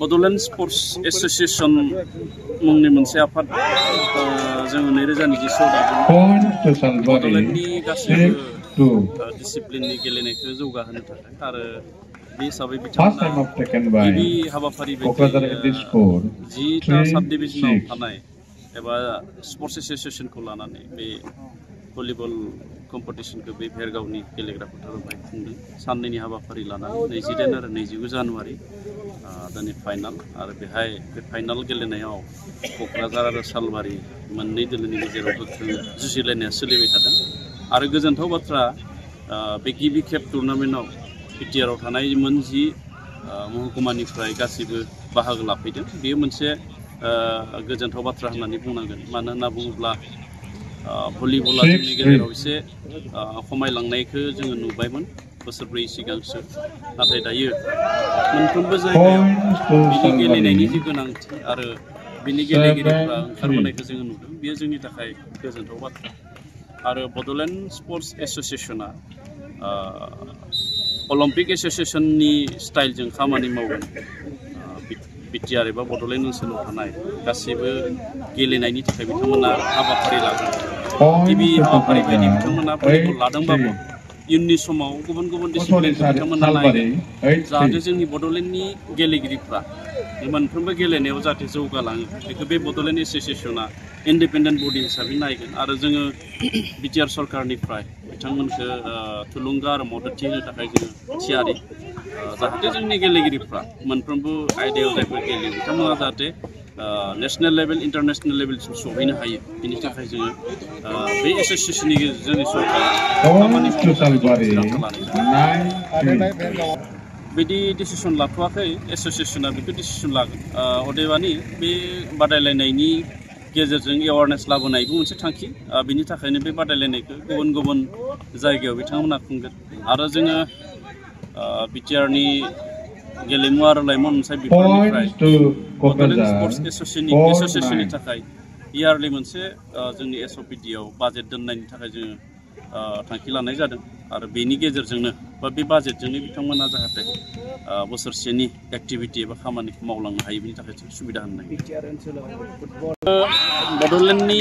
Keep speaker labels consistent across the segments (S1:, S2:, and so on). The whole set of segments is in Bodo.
S1: बड'लेण्ड स्पर्ट्स एस'सिएशन मुंनि मोनसे आफाद जोङो 2024 बड'लेण्डनि गासैबो डिसिप्लिननि गेलेनायखौ जौगाहोनो थाखाय आरो बे हिसाबै बिथांमोना गिबि हाबाफारि बायदि 10टा साब डिभिजनाव थानाय एबा स्पर्ट्स एस'सिएशनखौ लानानै बे भलिबल कम्पिटिशनखौ बे भेरगावनि गेलेग्रा फोथाराव खुंदों। साननैनि हाबाफारि लानानै 29 आरो 29 जानुवारि दिनै फाइनाल आरो बेहाय बे फाइनाल गेलेनायाव क'क्राझार आरो सालबारि मोननै दोलोनि गेजेराव गोख्रों जुजिलायनाया सोलिबाय थादों आरो गोजोनथाव बाथ्रा बे गिबि खेब टुर्नामेन्टआव बिटिआरआव थानाय मोन 10 महकुमानिफ्राय गासैबो बाहागो लाफैदों। बेयो मोनसे गोजोनथाव बाथ्रा होननानै बुंनांगोन। मानो होनना बुङोब्ला भलिबला जोंनि गेजेराव एसे खमायलांनायखौ जोङो नुबायमोन बोसोरब्रै सिगांसो, नाथाय दायो मोनफ्रोमबो जायगायाव बिनि गेलेनायनि जि गोनांथि आरो बिनि गेलेगिरिफ्रा ओंखारबोनायखौ जोङो नुदों। बेयो जोंनि थाखाय गोजोनथाव बाथ्रा। आरो बड'लेण्ड स्पर्ट्स एस'सिएशना अलिम्पिक एस'सिएशननि स्टाइलजों खामानि मावगोन। बिटिआर एबा बड'लेण्ड ओनसोलाव थानाय गासैबो गेलेनायनि थाखाय बिथांमोना हाबाफारि लागोन। गिबि हाबाफारि बायदि बिथांमोना भलिबल लादोंबाबो इयुननि समाव गुबुन गुबुन डिसिप्लिनखौ बिथांमोना नायगोन, जाहाथे जोंनि बड'लेण्डनि गेलेगिरिफ्रा मोनफ्रोमबो गेलेनायाव जाहाथे जौगालाङो। बेखौ बे बड'लेण्ड एस'सिएशना इन्डिपेन्डेन्ट बडि हिसाबै नायगोन आरो जोङो बिटिआर सरकारनिफ्राय बिथांमोनखौ थुलुंगा आरो मददथि होनो थाखाय जोङो थियारि, जाहाथे जोंनि गेलेगिरिफ्रा मोनफ्रोमबो आयदायाव जायफोर गेलेयो बिथांमोना जाहाथे नेशनेल लेभेल इन्टारनेशनेल लेभेलसिम सहैनो हायो। बेनि थाखाय जोङो बे एस'सिएशननि गेजेरजों जोंनि सरकारा खामानि बिदि डिसिसन लाथ'वाखै। एस'सिएशना बेखौ डिसिसन लागोन। अदेबानि बे बादायलायनायनि गेजेरजों एवारनेस लाबोनायबो मोनसे थांखि। बिनि थाखायनो बे बादायलायनायखौ गुबुन गुबुन जायगायाव बिथांमोना खुंगोन आरो जोङो बिटिआरनि गेलेमु आरो लाइमोन अनसाय बिफाननिफ्राय बड'लेण्ड स्पर्ट्स एस'सिएशननि थाखाय इयारलि मोनसे जोंनि एसअपिडिआव बाजेट दोननायनि थाखाय जोङो थांखि लानाय जादों आरो बेनि गेजेरजोंनो बा बे बाजेटजोंनो बिथांमोना जाहाथे बोसोरसेनि एक्टिभिटि एबा खामानिखौ मावलांनो हायो बेनि थाखाय जों सुबिदा होनाय। बड'लेण्डनि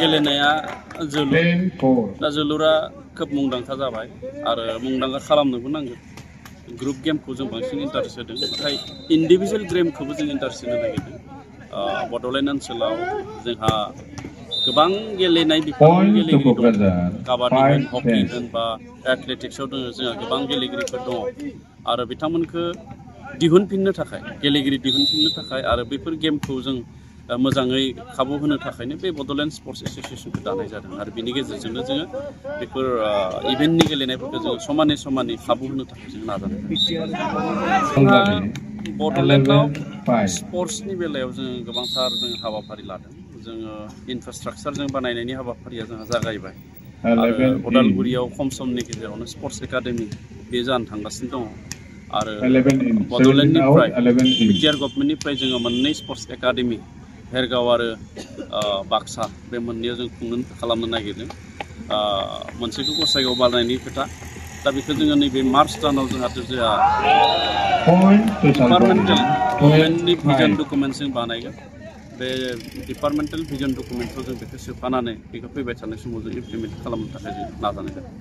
S1: गेलेनाया जोलुर। दा जोलुरा खोब मुंदांखा जाबाय आरो मुंदांखा खालामनोबो नांगोन। ग्रुप गेमखौ जों बांसिन इन्टारेस्ट होदों, नाथाय इन्डिभिजुवेल गेमखौबो जों इन्टारेस्ट होनो नागिरदों। बड'लेण्ड ओनसोलाव जोंहा गोबां गेलेनाय बिफाननि गेलेगिरि दं। काबादि होन, हकि होन बा एथलेटिक्सआव दङ जोंहा गोबां गेलेगिरिफोर दङ आरो बिथांमोनखौ दिहुनफिननो थाखाय गेलेगिरि दिहुनफिननो थाखाय आरो बेफोर गेमखौ जों मोजाङै खाबु होनो थाखायनो बे बड'लेण्ड स्पर्ट्स एस'सिएशनखौ दानाय जादों आरो बिनि गेजेरजोंनो जोङो बेफोर इभेन्टनि गेलेनायफोरखौ जोङो समानै खाबु होनो थाखाय जों नाजादों। जोंहा बड'लेण्डआव स्पर्ट्सनि बेलायाव जोङो गोबांथार जों हाबाफारि लादों। जोङो इनफ्रास्ट्राक्चारजों बानायनायनि हाबाफारिया जोंहा जागायबाय आरो उदालगुरियाव खम समनि गेजेरावनो स्पर्ट्स एकाडेमि बे जानो थांगासिनो दङ आरो बड'लेण्डनिफ्राय बिटिआर गभर्नमेन्टनिफ्राय जोङो मोननै स्पर्ट्स एकाडेमि भेरगाव आरो बाक्सा बे मोननैयाव जों खालामनो नागिरदों। मोनसेखौ गसाइगाव बानायनायनि खोथा, दा बेखौ जोङो नैबे मार्च दानाव जोंहा डिपार्टमेन्टेल गभर्नमेन्टनि भिजन डकुमेन्ट जों बानायगोन। बे डिपार्टमेन्टेल भिजन डकुमेन्टखौ जों बेखौ सोफानानै बेखौ फैबाय थानाय समाव जों इमप्लिमेन्ट खालामनो थाखाय जों नाजानाय जादों।